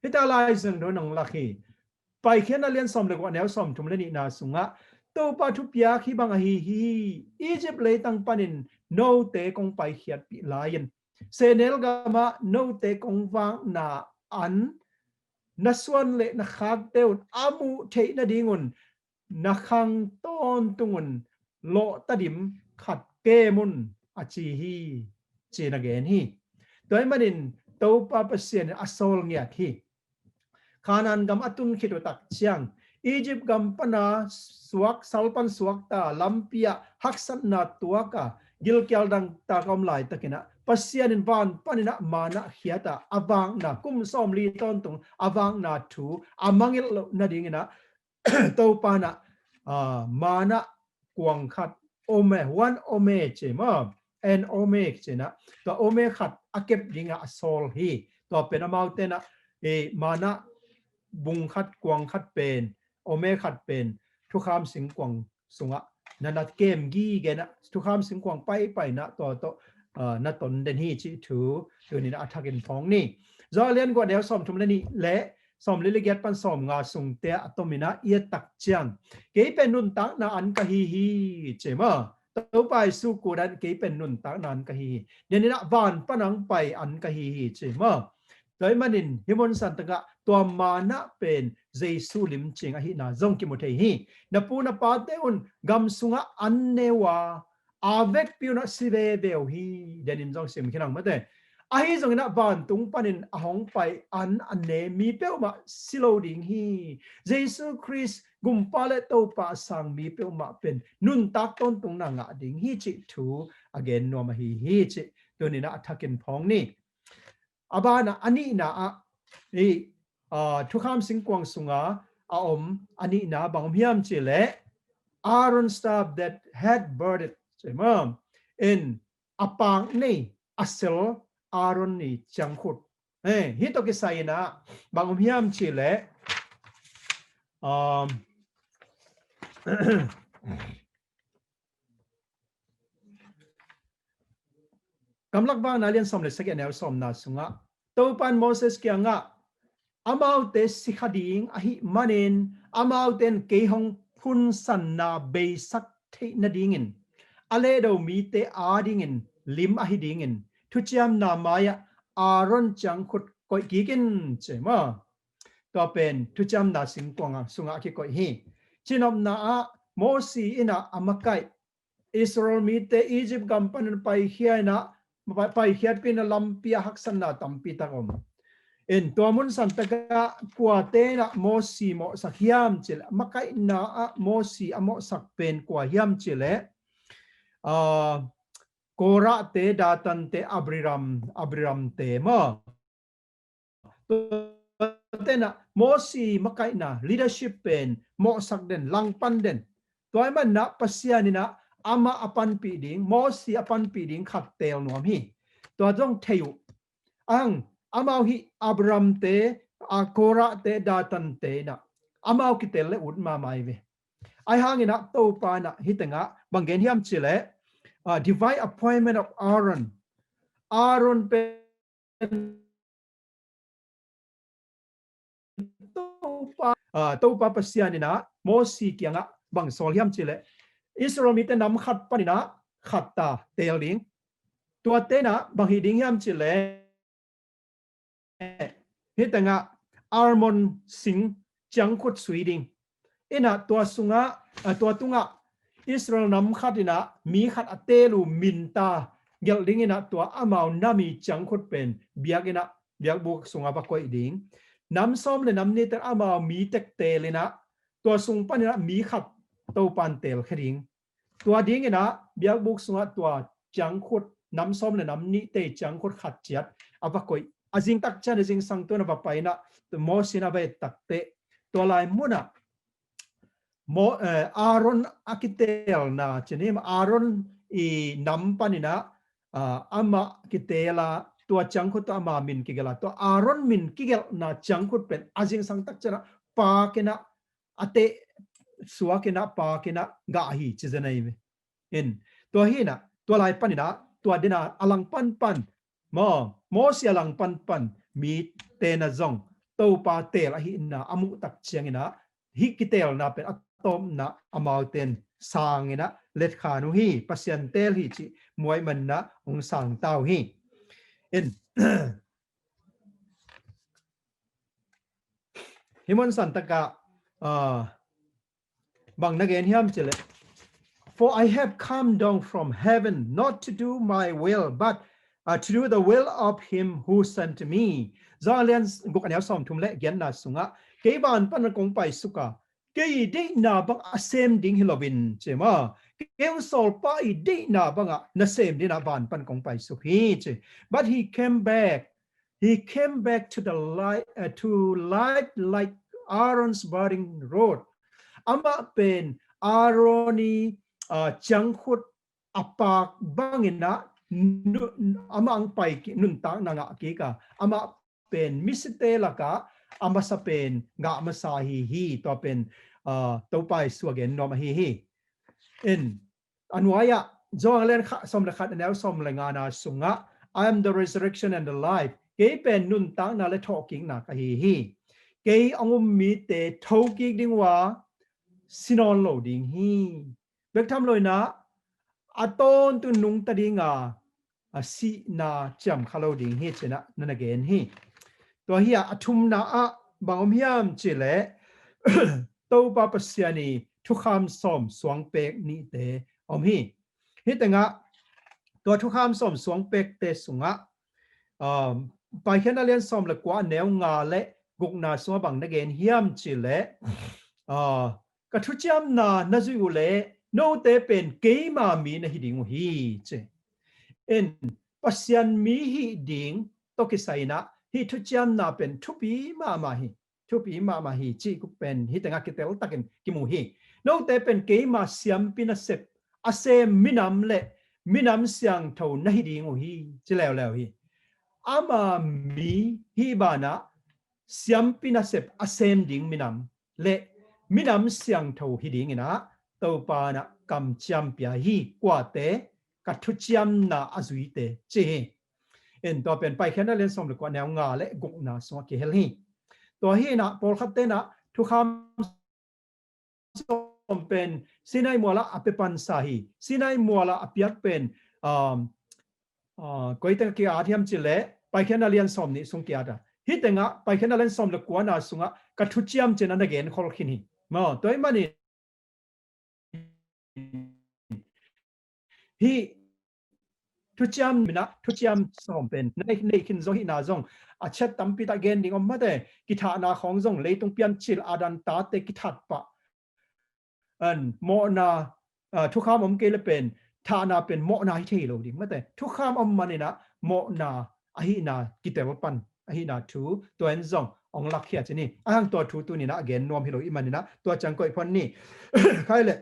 Hita lai siangtho nong lak hi. Paikhiatna lian sawm le kua neu sawm thum le nihna sungah Topa thupiak hih bang ahi hi. Egypt leitang panin note kong paikhiatpih lai-in sehnel gamah note kong vakna an na suan le na khakte un a muh theih nadingun na khang tawntungun lawhtadim khat kem un a ci hi, ci-in a gen hi. Tua ahih manin Topa Pasian in a sawl ngiat hi. Kanaan gam a tun khit uh tak ciang Egypt gam pana suak, sal pan suakta, lampi ah haksatna tuaka gilkial dangtak a om laitakinah Pasian in van paninah manna khiata a vakna, kum sawmli tawntung a vakna thu a mangilh loh nadinginah Topa inah, a, manna kuang khat, omer, one omer ci maw, an omer cinah, tua omer khat a kep dingah a sawl hi. Tua pen amaute inah, e, manna bung khat, kuang khat pen, omer khat pen thukham singkuang sungah na na kem gige inah, thukham singkuang paipai inah tua tawh, a, na ton den hi cih thu tuninah a thakin phawk ni. Johan lian kua neu sawm thum le nih le sawmli le giat pan sawmnga sungte a tomin ah i et tak ciang, kei pen nuntakna an ka hi hi, ci maw. Topa Jesu kut in kei pen nuntakna an ka hi hi. Denin ah van pan hong pai an ka hi hi, ci maw. Tua ahih manin hih mun santak ah tua manna pen Jesu limcing ahihna zong kimu thei hi. Na pu na pate un gam sungah an ne uh a, a vekpi un ah si veve uh hi, denin zong sim khin hang maw te. Ahi zongin ah vantung panin a hong pai an a ne mi peuhmah si lo ding hi. Jesu Khrist Gumpa le Topa a sang mi peuhmah pen nuntak tawntungna ngah ding hi cih thu a gen nuam ahi hi cih tuni-in ah a thakin phawng ni. A banah a nihna ah i, aa, thukham singkuang sunga a om a nihna bang om hiam cih leh, Aaron staff that had budded, ci maw. In, a pak nei, a sel Aaron i ciangkhut. Eh, hih tawh kisai-in ah bang om hiam cih leh, um, Gamlak Vakna lian sawm le sagih, a neu sawmna sungah Topa in Moses kiangah, amaute sikha ding ahih manin amaute in kei hong phunsanna beisak theih nadingin a lehdo mite adingin lim ahi dingin thuciamna mai-ah Aaron ciangkhut koih kik in, ci maw. Tua pen thuciamna singkuang sungah a kikoih hi. Cinopna ah Mosi in ah a makaih Israel mite Egypt gam panin paikhia in ah, pai-, paikhiatpih in ah lampi ah haksatna tampi tak om. In, tua mun santak ah kuate in ah Mosi mawhsak hiam cih leh, makaihna ah Mosi a mawhsak pen kua hiam cih leh, aa, Korahte, Datante, Abiram, Abiramte maw. Tuate in ah Mosi makaihna, leadership pen mawhsak den, langpan den. Tua ahih manin ah Pasian in ah amah a panpih ding, Mosi a panpih ding khat teel nuam hi. Tua zong thei uh. Ang, amau hih Abiramte, a, Korahte, Datante in ah amau kiteel le ut mahmah hi ve. Ahi hangin ah Topa in ah hih tengah bang gen hiam cih leh, ah, divine appointment of Aaron. Aaron pen Topa, ah, Topa Pasian in ah Mosi kiangah bang sawl hiam cih leh, Israel mite nam khat panin ah khat ta teel ding. Tuate in ah bang hih ding hiam cih leh, hih tengah almond sing ciangkhut sui ding. In ah tua sungah, ah, tua tungah Israel nam khat in ah mi khat a teel uh min ta gelh ding in ah tua amau nam i ciangkhut pen biakinn ah, biakbuk sungah va koih ding. Nam sawm le nam nihte in amau mi tek teel in ah tua sung panin ah mi khat Topa in teelkhia ding. Tua dingin ah biakbuk sungah tua ciangkhut, nam sawm le nam nihte i ciangkhut khat ciat a va koih. A zingtak ciang a zingsang tungin a va pai in ah Mosi in a va et takteh, tua lai munah Mo-, eh, Aaron a kiteelna, ci ni maw, Aaron i nam panin ah, ah, amah kiteel a, tua ciangkhut tawh ama min kigelh a, tua Aaron min kigelhna ciangkhut pen a zingsang tak ciang ah paak in ah, a teh suak in ah, paak in ah gah hi, ci zen ahi ve. In, tua hi in ah, tua lai panin ah, tua den a, a langpan pan, maw, Mosi a langpan pan mite in ah zong Topa teel ahihna a muh tak ciangin ah, hih kiteelna pen a tawpna amaute in sang in ah letkhan uh hi, Pasian teel hi cih mu ahih manin ah hong sang ta uh hi. In, hih mun santak ah, ah, bang na gen hiam cih leh, "For I have come down from heaven, not to do my will, but, uh, to do the will of him who sent me." Johan lian guk, a neu sawmthum le giatna sungah, "Kei van pan kong paisuk a, kei deihna bang a sem ding hi loin," ci maw, "kei hong sawlpa i deihna bangah nasem dingin ah van pan kong paisuk hi," ci. "But he came back, he came back to the light, uh, to light like Aaron's budding rod." Amah pen Aaron i, uh, ciangkhut a paak bangin ah, nu-, amah hong pai ki-, nuntakna ngah kik a, amah pen misite lakah a masa pen gah masa ahi hi, tua pen, ah, Topa Jesu a gen nuam ahi hi. In, a nuai-ah, Johan lian kha-, sawm le khat, a neu sawm le ngana sungah, "I am the resurrection and the life." Kei pen nuntakna le thawhkikna ka hi hi. kei hong um mite thokik ding uh a, si nawn lo ding hi. Bek tham lo in ah, a tawntung nungta ding a, a sihna ciam kha lo ding hi ci-in ah na na gen hi. Tua hi a, a thumna ah bang om hiam cih leh Topa Pasian i thukham sawm suang pek nihte om hi. Hih tengah tua thukham sawm suang pekte sungah, um, Paikhiatna lian sawm le kua, a neu nga le gukna sungah bang na gen hiam cih leh, uh, ka thuciamna na zuih uh leh note pen keima mi na hi ding uh hi ci. En, Pasian mi hih ding tawh kisai in ah hih thuciamna pen thupi mahmah hi. Thupi mahmah hi cih pen hih tengah kitel takin kimu hi. Note pen keima siampi nasep a sem minam le minam siangtho na hi ding uh hi ci leuleu hi. Ama mi hih banah siampi nasep a sem ding minam le minam siangtho hi ding in ah Topa in ah kamciam pia hi. Kuate? Ka thuciamna a zuite ci hi. En, tua pen Paikhiatna lian sawm le kua, neu nga le gukna sungah kihel hi. Tua hi in ah pawlkhatte in ah thukham sawm pen Sinai mualah a pia pansa hi. Sinai mualah a piak pen, um, uh, koi tengah ki-at hiam cih leh Paikhiatna lian sawm nih sung ki-at a. Hih tengah Paikhiatna lian sawm le kuana sungah ka thuciam ci-in ah na gen khol khin hi. Maw, tua ahih manin hih thuciam minah, thuciam sawm pen na nei, nei khin zaw hihna zong a ciat tampi tak gen ding om mate. Kithahna khawng zong, leitung piancil Adam tate kithat pah, en, mawhna, ah, thukham om kei le pen thahna pen mawhna hi thei lo ding mate. Thukham om manin ah mawhna ahihna kitel pan ahihna thu tua in zong hong lakkhia ci ni. A hang tua thu tuni in ah a gen nuam hi lo ahih manin ah tua ciang koih phot ni. Khai le,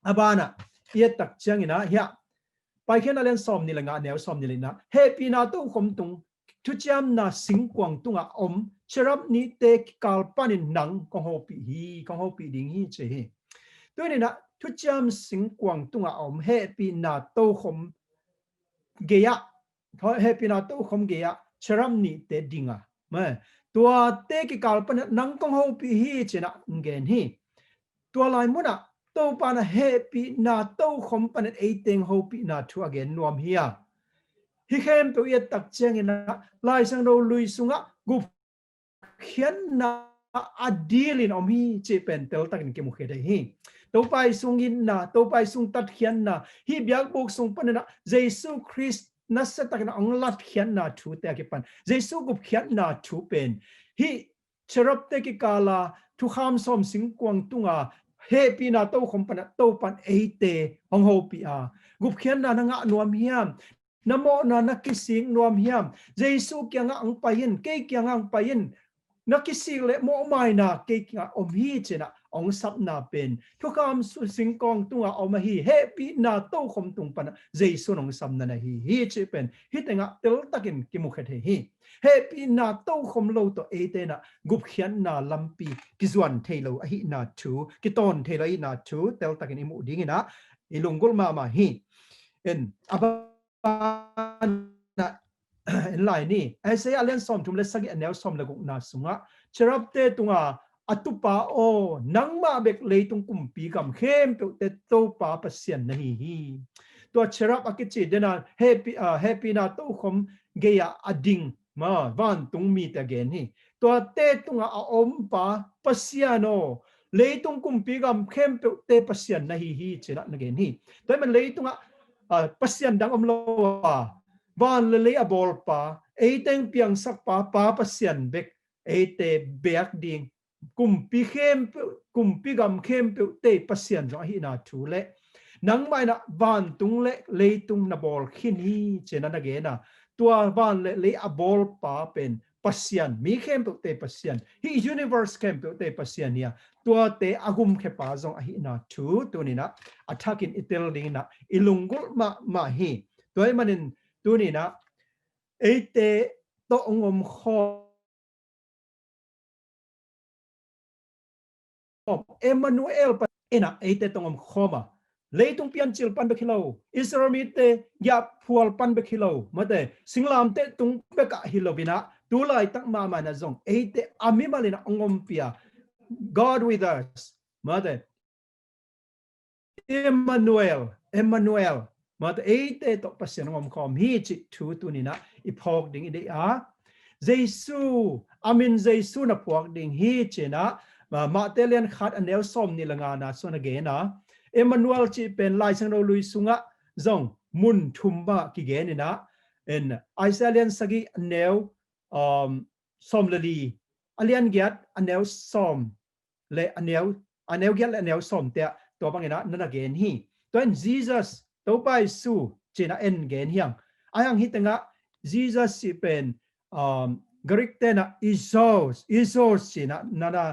a banah i et tak ciangin ah hiah Paikhiatna lian sawm nih le nga, neu sawm nih le nihna, hehpihna tokhom tung, thuciamna singkuang tungah om cherub nihte kikal panin nang kong hopih hi, kong hopih ding hi ci hi. Tuni in ah thuciam singkuang tungah om hehpihna tokhom gei-ah, hehpihna tokhom gei-ah cherub nihte ding a, ma, tuate kikal panin nang kong hopih hi ci-in ah hong gen hi. Tua lai munah Topa in ah hehpihna tokhom panin eite hong hopihna thu a gen nuam hi a, hih khempeuh i et tak ciangin ah Lai Siangtho Lui sungah gupkhiatna a dilin om hi cih pen teltakin kimu khia thei hi. Topa ii sung itna, Topa ii sung tatkhiatna, hih biakbuk sung panin ah Jesu Khrist nasia takin ah hong latkhiatna thute a kipan Jesu gupkhiatna thu pen hih cherubte kikala thukham sawm singkuang tunga hehpihna tokhom panah Topan eite hong hopih a, gupkhiatna na ngah nuam hiam? Na mawhna na kisik nuam hiam? Jesu kiangah hong pai in, kei kiangah hong pai in. Na kisik le mawhmaina kei kiangah om hi ci-in ah hong sapna pen thukham singkuang tunga om ahi hehpihna tokhom tung panah Jesu in hong sapna na hi hi cih pen hih tengah teltakin kimu khia thei hi. Hehpihna tokhom lo tawh eite in ah gupkhiatna lampi kizuan thei lo ahihna thu, kitawn thei lo ahihna thu teltakin i muh dingin ah i lunggulh mahmah hi. En, a banah en lai ni, Isaiah a lian sawmthum le sagih, a neu sawm le gukna sungah, cherubte tunga a tupa aw, nangmah bek leitung kumpi gam khempeuhte Topa Pasian na hi hi. Tua cherub a kici dena hehpih, ah, hehpihna tokhom gei-ah a ding, ma, vantung mite a gen hi. Tuate tungah a ompa Pasian aw, leitung kumpi gam khempeuhte Pasian na hi hi ci-in ah na gen hi. Tua ahih man leitungah, ah, pasian dang om lo a, van le lei a bawlpa, eite hong piangsakpa Pa Pasian bek eite biak ding, kumpi khempeuh, kumpi gam khempeuhte Pasian zong ahihna thu le nangmah in ah vantung le leitung na bawl khin hi ci-in ah na gen a, tua van le lei a bawlpa pen Pasian, mi khempeuhte Pasian, hih universe khempeuhte Pasian hi a, tuate a gumkhiapa zong ahihna thu tuni in ah a thakin i tel dingin ah i lunggulh mahmah hi. Tua ahih manin tuni in ah eite tawh hong om khawm, Emmanuel pan in ah eite tawh hong om khawm a, leitung piancil pan bek hi lo, Israel mite giahphual pan bek hi lo, mate, singlamteh tung bekah hi lo in ah tu laitak mahmah in ah zong eite a mimal in ah hong ompih a, God with us. Mate, Emmanuel, Emmanuel. Mate, eite tawh Pasian hong omkhawm hi cih thu tuni in ah i phawk ding i deih a. Jesu, a min Jesu na phuak ding hi ci in ah, Matthai lian khat a neu sawmnih le nga na sung ah na gen a. Emmanuel cih pen Lai Siangtho lui sungah zong mun thum bang kigen in ah, in Isaiah lian sagih a neu, um, sawm le li, a lian giat a neu sawm le a neu, a neu giat le a neu sawm te ah tua bang in ah na na gen hi. Tua in Jesus, Topa Jesu ci in ah en gen hi hang. Ahi hang hih tengah Jesus cih pen, um, Greek te in ah Iesous, Iesous ci in ah na na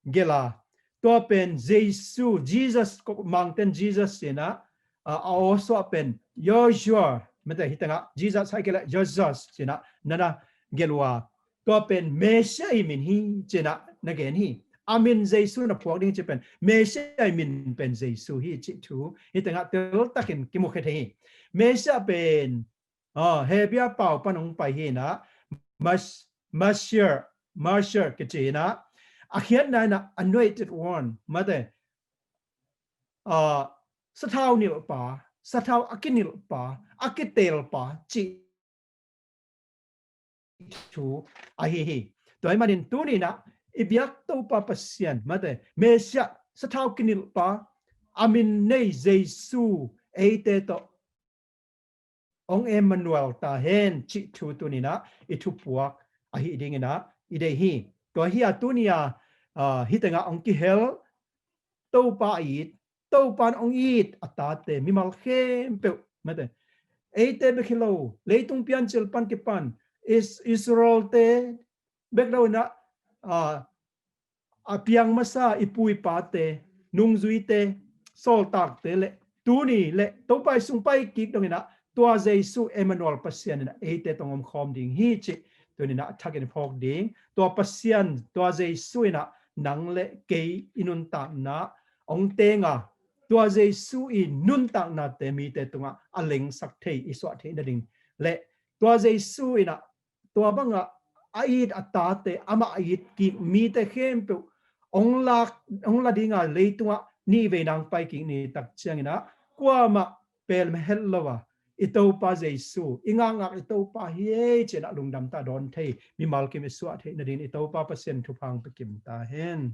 gelh a. Tua pen Jesu, Jesus, ko Mangten Jesus ci in ah, a, a aw suah pen Yahshua, mate, hih tengah Jesus ahih kei leh Yesus ci in ah na na gelh uh a. Tua pen Messiah i min hi ci in ah na gen hi. A min Jesu na phuak ding cih pen Messiah i min pen Jesu hi cih thu hih tengah teltakin kimu khia thei hi. Messiah pen, ah, Hebrew pau pan hong pai hi in ah, Mas-, Mashir, Mashir kici in ah, a khiatna in ah anointed one, mate, ah, sathau nilhpa, sathau a kinilhpa, a kitelpa cih thu ahi hi. Tua ahih manin tuni in ah i biak Topa Pasian, mate, Messiah, sathau kinilhpa, a min nei Jesu eite tawh hong Emmanuel ta hen cih thu tuni in ah i thupuak ahih ding in ah i deih hi. Tua hi a tuni a, ah, hih tengah hong kihel Topa a it, Topa in hong it a tate mimal khempeuh, mate, eite bek hi lo, leitung piancil pan kipan Is-, Israel te bek lo in ah, ah, a piang masa i pu i pate, nungzuite, sawltakte le tuni le Topa i sung pai kik dong in ah tua Jesu Emmanuel Pasian in ah eite tawh hong omkhawm ding hi cih tuni in ah a thakin i phawk ding. Tua Pasian, tua Jesu in ah nang le kei i nuntakna hong teng a, tua Jesu i nuntaknate mite tungah a lengsak thei i suah theih nading le tua Jesu in ah tua bangah a it a tate, amah a it kik mite khempeuh hong lak, hong la ding a leitungah nihvei nang pai kik ni tak ciangin ah kuamah pelmah het lo a, i Topa Jesu, i ngakngak i Topa hi ei ci in ah lungdam ta dawn thei mimal kim i suah theih nading i Topa Pasian thupha hong pia kim ta hen.